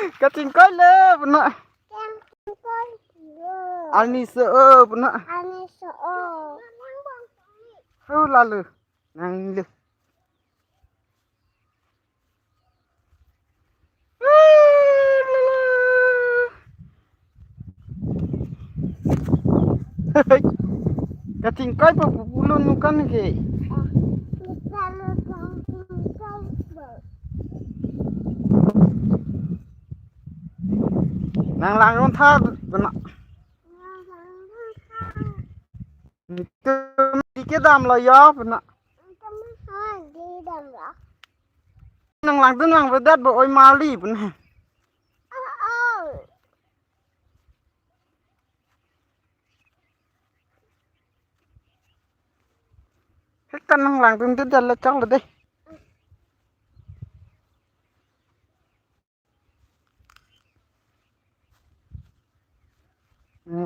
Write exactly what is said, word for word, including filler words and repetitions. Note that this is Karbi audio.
Kachingkoi le puna. Kachingkoi le. Arni so-o puna. Arni so-o. Hu lalu. Nang le. Kachingkoi pa pupulun nukan ke. Nang lang ron tha puna. Dike dam lo ya puna. Nang langdun lang vedet bo oi mali puna. Hek kan nang langdun te dal chok lo de.